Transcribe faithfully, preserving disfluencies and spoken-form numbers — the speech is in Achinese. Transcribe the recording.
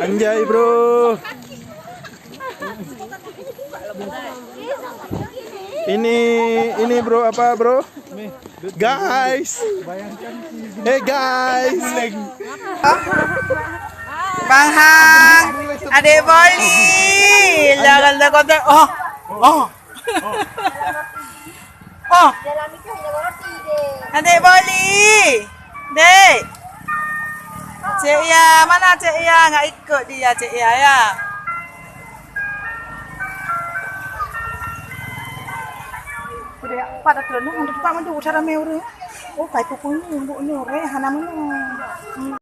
Anjay, bro. Ini, ini, bro, apa, bro? Guys. Hey, guys. Bang Hang, adek Boy ni. Jangan takut. Oh, oh. Oh. Adek Boy ni. Dek. Cik Ia, mana Cik Ia? Nggak ikut dia, Cik Ia, ya. Pat dah turun, untuk tempat mandu, cara ramai orang. Oh, kai pukul ni, bu ni, orang hana mana. Hmm.